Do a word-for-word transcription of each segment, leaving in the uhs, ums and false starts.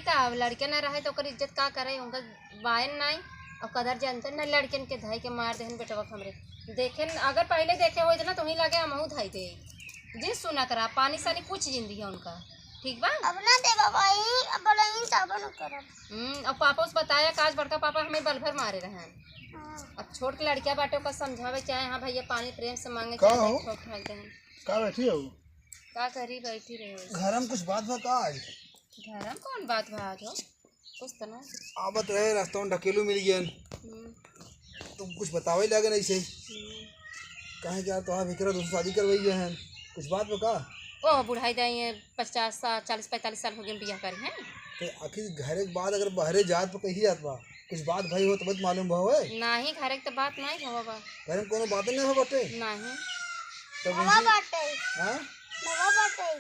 का, अब लड़के ना रहे तो ओकर इज्जत का करे, उनका बायन नाई। और कदर जानते ना, लड़कन के धई के मार देहन बेटवा के हमरे। देखे न, अगर पहले देखे होइत ना तो ही लगे हमहू धई दे। जी सुना करा, पानी सानी कुछ जिंदगी है उनका, ठीक बा? अब ना देबा भाई, अब बोला ही साबन करब। हम्म, अब पापा उस बताया, काज बड़का पापा हमें बल भर मारे रहन। हाँ। अब छोट के लड़किया बाटे, ओकर समझावे चाहे, हाँ भैया पानी प्रेम से मांगे, का चाहे हो? ठोक ठाक देहन। का बैठी हो? का करी, बैठी रहे वैसे। घर में कुछ बात बा का आज? घर में कौन बात बा आज हो? कुछ तो ना। आवत रहे, रास्ता में ढकेलू मिल गया। हम्म। तुम कुछ बतावे लागे नहीं से। हम्म। काहे कि यार, तोहार बेकरा दोस्त शादी करवाई गए हैं। कुछ बात बा का? ओह, बुढ़ाई दाई है, पचास साल, चालीस पैंतालीस साल हो गए बियाह करे हैं। तो आखिर घर के बाद अगर बहरे जात बा, कहीं जात बा, कुछ बात भाई हो तब तो मालूम बा होए। नाही, घर के तो बात नाही भवा बा। घर में कोनो बात नहीं हो बाटे? नाही। तो बाबा वैसे बाटे। हाँ? बाबा बाटे।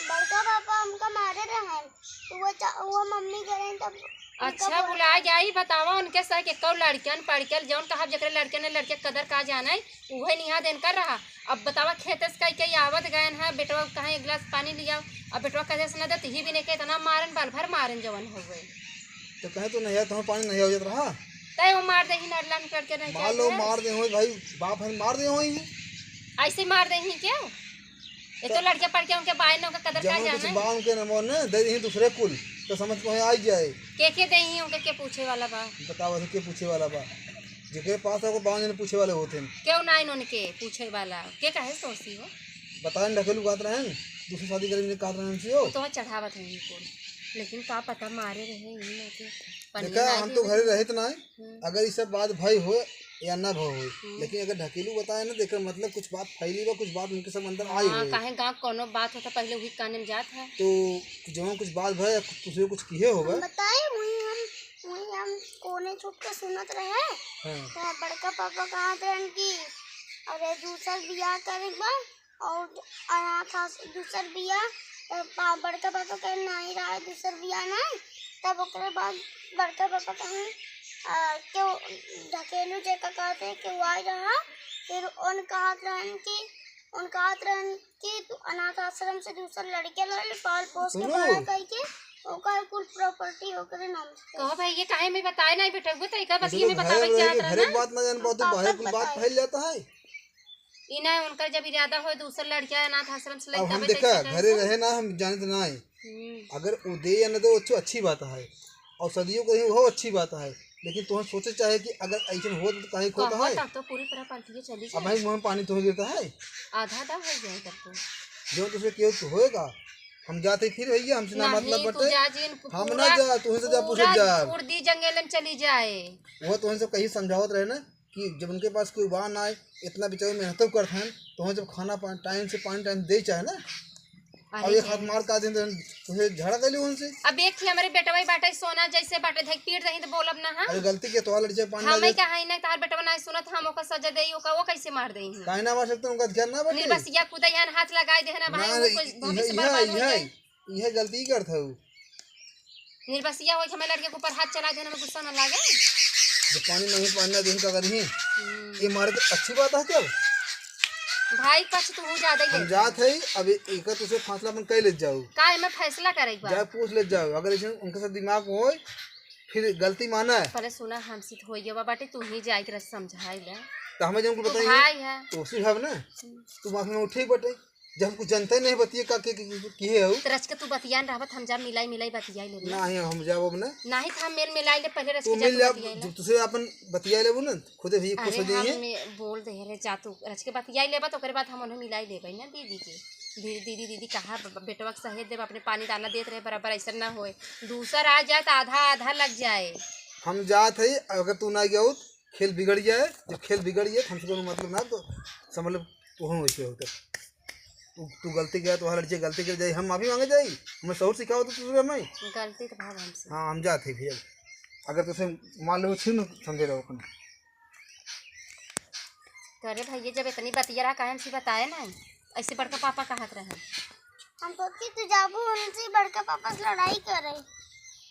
बड़का पापा हमका मारे रहन। तो वो चा-, वो मम्मी गए रहन तब उनका अच्छा, बोला। भुला जाई, बतावा उनके सह के कौ लड़कियन पढ़िकल, जौन कहब जेकरे लड़के ने लड़के के कदर का जाने, उहे निहा देन कर रहा। अब बतावा खेते से कई कई आवत गए हैं, बेटवा कहे एक गिलास पानी लियाओ, अब बेटवा कहे से न देत, ही भी नहीं के इतना मारन, बाल भर मारन जवन हो गए। तो कहे तो नहीं, तुम्हें पानी नहीं हो जात रहा? तय वो मार दे ही, नडला निकल के नहीं मान लो, मार दे हो भाई, बाप है, मार दे हो ही। ऐसे मार दे ही क्या? ये तो तो लड़के पढ़ के उनके बाई ने ओकर कदर का जवन कुछ जाने। बा उनके नमो ने दे दही दूसरे कुल, तो समझ को आ ही जाए। के के दे ही उनके, के पूछे वाला बा? बताओ, के पूछे वाला बा? जेकरे पास है, वो बावन जने पूछे वाले होते हैं। क्यों ना इन्होंने के पूछे वाला? के कहे सोसी हो? बताए न ढकेलू कहत रहन, दूसरी शादी करे में कहत रहन से हो। वो तो चढ़ावत है इनको, लेकिन का पता मारे रहे, यही ना के पन्नी देखा, ना हम के तो घरे वजह। रहे तो ना है। हम्म। अगर ये सब बात भाई हो या ना भाव हो, हम्म। लेकिन अगर ढकेलू बताए ना, तो एकर मतलब कुछ बात फैली बा, कुछ बात उनके सब अंदर आई हाँ, होई। काहे गाँव कोनो बात होता, पहले वही काने में जात है। तो जहाँ कुछ बात भाई, तुझे कुछ किहे होगा। हम बताए, वही हम, वही हम कोने छुप के सुनत रहे। हाँ। तो बड़का पापा कहत रहन कि अरे दूसर बियाह करे के बा, और अनाथ आश्रम दूसर बिया, तब पा-, बड़का पापा कहे, "नहीं रहा है दूसर बिया नहीं।" तब ओकरे बाद बड़का पापा कहे, "आ, क्यों ढकेलू जे का कहते हैं, क्यों आई रहा?" फिर उन कहत रहन कि, उन कहत रहन कि तू अनाथ आश्रम से दूसर लड़के ला ले, पाल पोस के सुनो। बड़ा करके ओकर कुल प्रॉपर्टी ओकरे नाम से। कहो भाई, ये काहे में बताए नहीं बेटा, वो तो एकर बस ये में बतावे के चाहत रहा घरे ना। बात ना जान पाओ, तू बाहर कुल बात फैल जाता है। ई ना उनकर जब इरादा होए दूसर लड़किया अनाथ आश्रम से अब लइका हम बे देखा, कैसे घरे कैसे? रहे ना, हम जानत ना है। हम्म। अगर उ दे या न दे, वो अच्छी, अच्छी बात है, और सदियों कहीं वो अच्छी बात है, लेकिन तुहें सोचे चाहे कि अगर ऐसन होत तो काहे कहो होता है? तब तो पूरी तरह पलटिए चली अब जाए। भाई मुँह में पानी तुहें गिरता है। आधा आधा हो जाए तब तो। जो तुझे केहू तो होएगा, हम जाते फिर भैया, हमसे ना नहीं, मतलब तू बटे। जा जिन हम ना पूरा, जा, तुहें से जा पूछे पूरा जा। उर्दी जंगल में चली जाए। वो तुहें से कहीं समझावत रहे ना, कि जब उनके पास कोई बा ना आए, इतना बेचारे मेहनत करत हैं, तो वहाँ जब खाना पानी टाइम से, पानी टाइम दे चाहे ना, अरे अब एक हाथ मार का दिन तो तुझे झगड़ा कर लियो उनसे। अब एक ही हमरे बेटवा ही बाटे, सोना जैसे बाटे, धक पीट दही तो बोलब ना, हाँ? अरे गलती के तोहार लड़के पानी ना हमें दे। कहा ही ना, तार बेटवा ना सुनत, हम ओकर सजा देई, ओकर, वो कैसे मार देई? काहे ना मार सकते, उनका अधिकार ना बाटे। निर्बसिया कूदा यहाँ हाथ लगाए दे है ना भाई, ना, वो रे, कुछ इहे, भविष्य इहे, बर्बाद हो इहे, जाए। इहे गलती ही करत हऊ। निर्बसिया होई, हमें लड़के के ऊपर हाथ चला दे, हमें गुस्सा ना लागे। जब पानी नहीं, पानी ना देन का करी? हम्म। ये मारे तो अच्छी बात है क्या? भाई पक्ष तू ज्यादा ही हम लेता जात है। है, अब ए-, एकर तुझसे फैसला अपन कर ले जाओ। का एमे फैसला करे के बा? जाए पूछ ले जाओ, अगर ऐसे उनके साथ दिमाग होए, फिर गलती माना है। पहले सुना, हमसे तो होइए बा बाटे, तू ही जाए के रस समझाई ले। तो हमें जब उनको तू बताइए, भाई है। तो उसी भाव ना, हम्म। तू माफी में उठे बटे। जब हमको जनते नहीं बतिये का के, के, के, किहे हो? तो रच के तू बतियान रहबत, हम जा मिलाई, मिलाई बतियाई लेबे। नहीं, हम जाब अब ना। नहीं, तो हम मेल मिलाई ले, पहले रच तू के जा मिल तू जा, बतियाई ले। जब तुझे अपन बतियाई लेबू ना, खुदे भी खुश हो अरे, हम जाइए। मे-, बोल दे रे, जा तू रच के बतियाई लेबा, तो ओकरे बाद हम उन्हें मिलाई लेबे ना दीदी के। दीदी, दीदी, दीदी, कहा ब-, ब-, बेटवा के सहेज देब, अपने पानी दाना देत रहे बराबर, ऐसा ना होए। दूसर आ जाए तो आधा, आधा लग जाए। हम जात है, अगर तू ना गया हो, खेल बिगड़ जाए, जब खेल बिगड़ जाए, तो हमसे कोनो मतलब ना, तो समझ लो, तू हम वैसे होते। तू, तू गलती किया, तुम्हारा लड़के गलती कर जाए, हम माफी मांगे जाई, हमें सहूर सिखाओ तो तुझे हमें। गलती तो भाव हमसे। हाँ, हम जाते फिर। अगर तुझे मान लो, फिर न समझे रहो अपन। तो अरे भैया, जब इतनी बतिया रहा, काहे हमसे बताए ना? ऐसे बड़का पापा कहत रहे। हम सोची तू जाबू उनसे बड़का पापा से लड़ाई करे।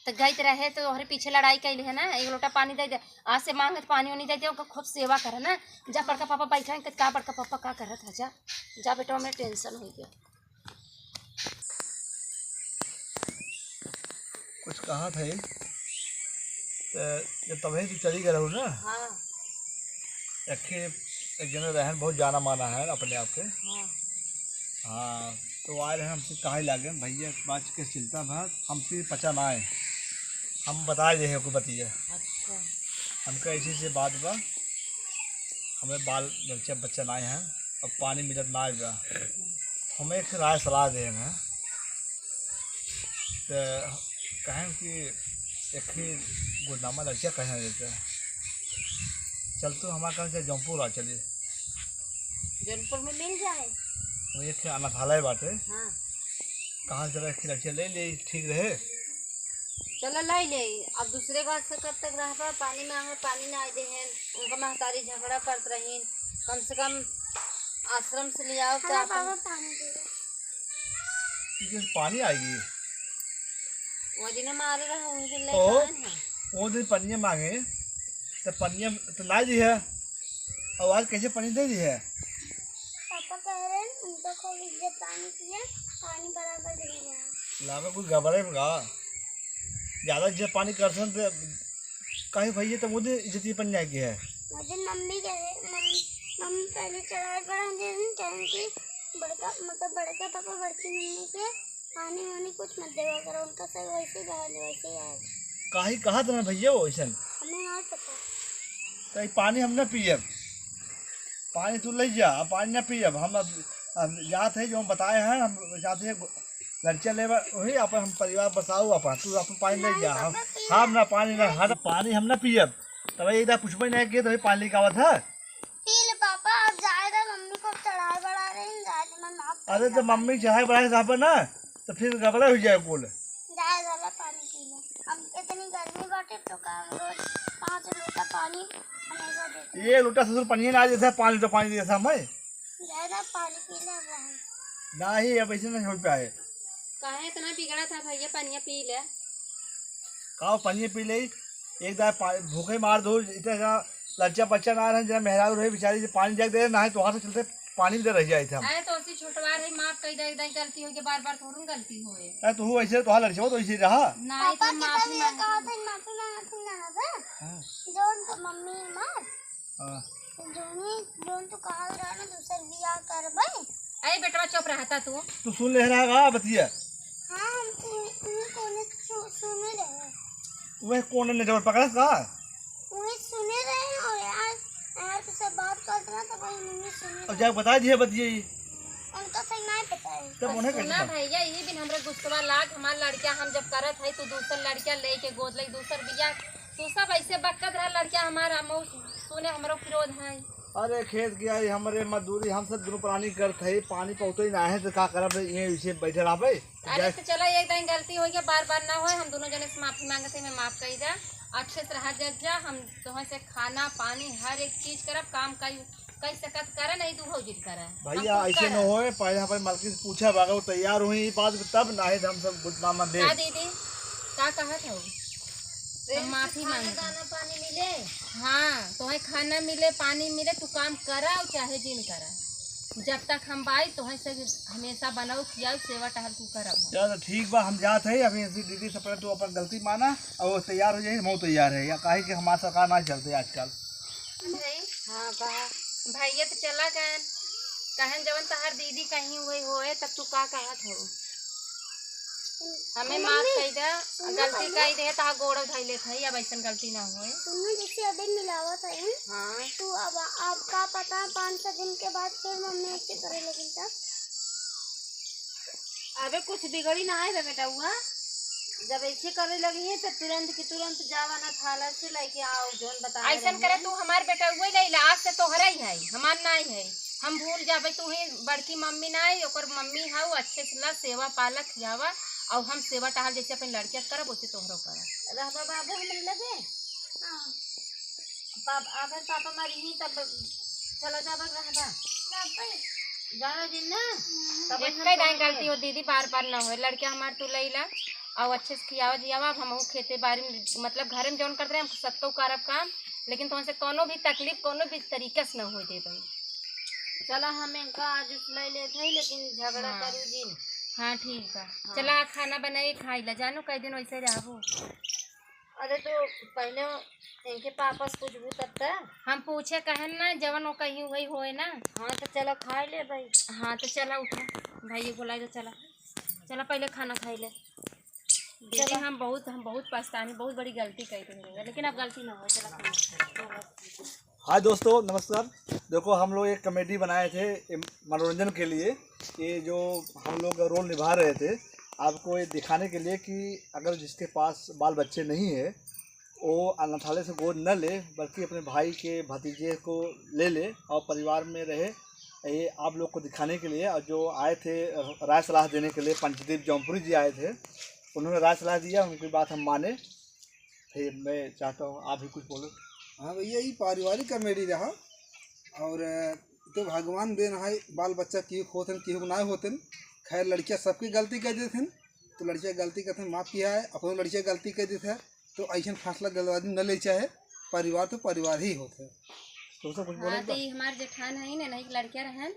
तो गई तो रहे तो तोहरे पीछे लड़ाई कैले है ना, एक लोटा पानी दे दे, आज से मांगत पानी उनी दे दे, ओकर खूब सेवा करे ना। जा बड़का पापा बैठा है, का बड़का पापा का करत है, जा, जा बेटा, हमें टेंशन हो गया। कुछ कहा था ये, तो जब तबही तू चली गए रहू ना, हाँ। एक ही, एक जने रहन बहुत जाना माना है अपने आप के। हाँ। हाँ, तो आए रहे हमसे कहा लागे, "भैया, बात के चिंता भा, हमसे पचा ना आए, हम बता दे है को बतिया।" अच्छा। हमका ऐसे से बात बा, हमें बाल बच्चा, बच्चा ना आए हैं, अब पानी मिलत ना आए बा, हमें एक राय सलाह दे हैं। तो कहें कि एक ही गोदनामा लड़किया कहें देते हैं। चल तू हमारे काम से जौनपुर आ चली। जौनपुर में मिल जाए। वो एक अनाथालय बाटे। हाँ। कहाँ से रख के लड़किया ले ले, ठीक रहे। चलो लाई ले। अब दूसरे घर से कब तक रहबा? पानी मांगे, पानी ना दे हैं। उनका महतारी झगड़ा करत रहीन। कम से कम आश्रम से ले आओ। चला चाह पानी। पानी दे दे। ये पानी आएगी। वो दिन मारे रहो, उनके ले ओ, कौन है? वो दिन पनिया मांगे, तो पनिया तो ना दी है। और आज कैसे पानी दे दी है? पापा कह रहे हैं, उनको खूब इज्जत पानी पिए, पानी बराबर दे रहे हैं। लागा कुछ गड़बड़े में का? ज्यादा इज्जत पानी कर सकते, कहीं भैया तो मुझे इज्जत ये पनिया की है। मुझे मम्मी कह रहे, मम्मी, मम्मी पहले चढ़ाई बढ़ा दे रही, कहें कि बड़का, मतलब बड़का पापा, बड़की मम्मी के पानी वानी कुछ मत देवा करो, उनका सब वैसे ही रहा दे, वैसे ही आए। काहे कहा था ना भैया वो ऐसन? हमें ना पता। तो ये पानी हम ना पियब, पानी तू ले जा, अब पानी ना पियब हम। अब, अब जात है जो हम बताए हैं, हम जाते हैं लड़किया लेबा, वही अपन हम परिवार बसाओ अपन, तू अपन पानी ले नहीं जा। हम, पापा, पिए। हम ना पानी ना, हर पानी हम ना पियब। तब एक दाई पूछबे नहीं किए, तभी पानी लेके आवत है। पी ले पापा, अब जाए दे, मम्मी को चढ़ाई बढ़ा रही, जाए दे, मैं माफ कर अरे तो दिया। मम्मी चढ़ाई बढ़ाए रहबे ना, तो फिर गड़बड़ा हो जाए कुल। जाए दे, पानी पी ले। अब इतनी गर्मी बाटे तो का रोज पाँच लोटा पानी हमेशा देते। ये लोटा ससुर पानी ना देता है, पाँच लोटा पानी देता है मैं। जाए दे, पानी पी ले अब हम। नहीं, अब ऐसे नहीं हो पाए। काहे इतना बिगड़ा था भैया, पनिया पी ले। का पनिया पी ले? एक दाई पा-, भूखे मार दो, इतना सा लच्चा बच्चा ना रहे, जरा मेहरारू रहे बेचारी, जे पानी जाके दे, ना है तो हाथ चलते पानी भी दे रह जाए थे हम। अरे तो उसी छोटवा रही, माफ कर दे, एक दाई गलती हो गई, बार बार थोड़ी गलती होए। अरे तो हूँ ऐसे, तो हाल लड़चा तो ऐसे रहा। नहीं, पापा तो माफी कितना मांग। कहा था, माफी मांगा था ना, हाँ। हाँ। जोन तो मम्मी मार। हाँ। जोनी, जोन तो कहा रहा ना, दूसर बियाह करबे। अरे बेटवा, चुप रहता तू। तू सुन ले रहा का बतिया? हाँ, हम सुन, उन्हीं कोने सु-, सुने रहे। वह कोने ने जोर पकड़ा का? वही सुने रहे और यार, यार तो सब बात करत रहा, तब वही मम्मी सुने अब रहे। जाके बता दिए बतिया ये। उनका सही नहीं पता है। तब उन्हें कैसे सुना पता? भैया, ये दिन हमरा गुस्सा लाग, हमार लड़का हम जब करत है, तू दूसर लड़का लेके गोद ले, दूसर बियाह, तू सब ऐसे बकत रहा लड़का हमार, हम सुने हमरो क्रोध है। अरे खेत की आई, हमरे मजदूरी, हम सब दोनों प्राणी करत है, पानी पहुँचते ही ना है, तो का करब, ये इसे बैठे रहबे? अरे तो चला, एक दिन गलती हो गया, बार बार ना होए, हम दोनों जने से माफी मांगत है, मैं माफ कर जा, अच्छे से रहा जग जा, हम तोहे से खाना पानी हर एक चीज करब, काम कई, कई सकत करे, नहीं तू भौजी करे। हम भैया, कुछ ऐसे करब। न होए, पहले हमारे मालकिन से पूछा, अगर वो तैयार हुई ये बात, तब ना है, हम सब गुटनामा दे। का दीदी, का कहत हो? प्रेम से माफी खाना मांगत है। दाना पानी मिले। हाँ, तोहे खाना मिले, पानी मिले, तू काम करा और चाहे जिन करा। जब तक हम बाई, तोहे से हमेशा बनाऊ, खियाऊ, सेवा टहल तू करब हम। चल, ठीक बा, हम जात है। अभी ऐसी दीदी से पहले तू अपन गलती माना और वो तैयार हो जाए, हम तैयार है। या काहे कि हमार सरकार ना चलते आजकल। हाँ, कहा। भैया तो चला गए, कहन जवन तहार दीदी कहीं हुई होए, तब तू का कहत हो? हमें माफ मम्मी, कर दे, सुनो गलती पहले। कर दे, तहार गोड़ धइले थई, अब ऐसन गलती ना होए। सुनो, जैसे अभी मिलावत है, हाँ। तू अब, अब का पता, पाँच छह दिन के बाद फिर मम्मी ऐसे करे लगी तब? अबे कुछ बिगड़ी ना है बे बेटउआ, जब ऐसे करे लगी है तो तुरंत की तुरंत जावा ना थाला से लेके आओ, जौन बता ऐसन रहे करे हैं। तू हमार बेटउआ ले ला, आज से तोहरा ही है, हमार ना ही है। हम भूल जाबे, तू ही बड़की मम्मी ना आई, ओकर मम्मी हऊ, अच्छे से ला, सेवा पाला, खियावा, और हम सेवा टहल जैसे अपने लड़किया के करब, वैसे तोहरो करब। रहबा बाबू हमरे लगे? हाँ। पाप-, अगर पापा मरी ही तब चला जाबा, रहबा? जाबे। जाना दिन ना? हम्म। तब एक हम दाई करब। गलती हो दीदी, बार बार ना होए। लड़किया हमार तू लैला, और अच्छे से खियावा जियावा, अब हमहू खेते बाड़ी में, मतलब घरे में जौन करते रहे, हम सत्तो करब काम, लेकिन तुमसे कोनो भी तकलीफ, कोनो भी तरीका से ना होए देबे। चला, हम इनका आज उस ले लेत हई, लेकिन झगड़ा हाँ। करू जिन। हाँ, ठीक बा। हाँ। चला, खाना बनाई, खाई ला। जानू, कई दिन वैसे रहबू। अरे, तो पहले इनके पापा से पूछबू तब त। हम पूछे कहन ना, जवन वो कहीं वही होए ना। हाँ, तो चला, खाई ले भाई। हाँ, तो चला, उठा, भाई बोलाई तो चला। चला, पहले खाना खाई ले। दीदी, चला। हम बहुत, हम बहुत पछतानी, बहुत बड़ी गलती करी तुम लोग, लेकिन अब गलती ना हो। चला, खाना खा। हाय दोस्तों, नमस्कार। देखो, हम लोग एक कॉमेडी बनाए थे, ए, मनोरंजन के लिए। ये जो हम लोग रोल निभा रहे थे, आपको ये दिखाने के लिए कि अगर जिसके पास बाल बच्चे नहीं है, वो अनाथालय से गोद न ले, बल्कि अपने भाई के भतीजे को ले ले और परिवार में रहे। ये आप लोग को दिखाने के लिए, और जो आए थे राय सलाह देने के लिए, पंचदीप जौनपुरी जी आए थे, उन्होंने राय सलाह दिया, उनकी बात हम माने। फिर मैं चाहता हूँ आप भी कुछ बोलो। हाँ भैया, ये पारिवारिक कॉमेडी रहा। और, अ, तो भगवान देन है, बाल बच्चा केहू के होतन, केहू के ना होतन। खैर, लड़कियाँ सबकी गलती कर देते हैं, तो लड़कियाँ गलती करते हैं, माफ़ किया है, अपनो लड़कियाँ गलती कर देते हैं। तो ऐसन फैसला जल्दबाजी न ले चाहे, परिवार तो परिवार ही होते हैं। तो सब कुछ बोले हाँ, तो? तो ये हमारे जेठान है ना, नहीं लड़कियाँ रहन,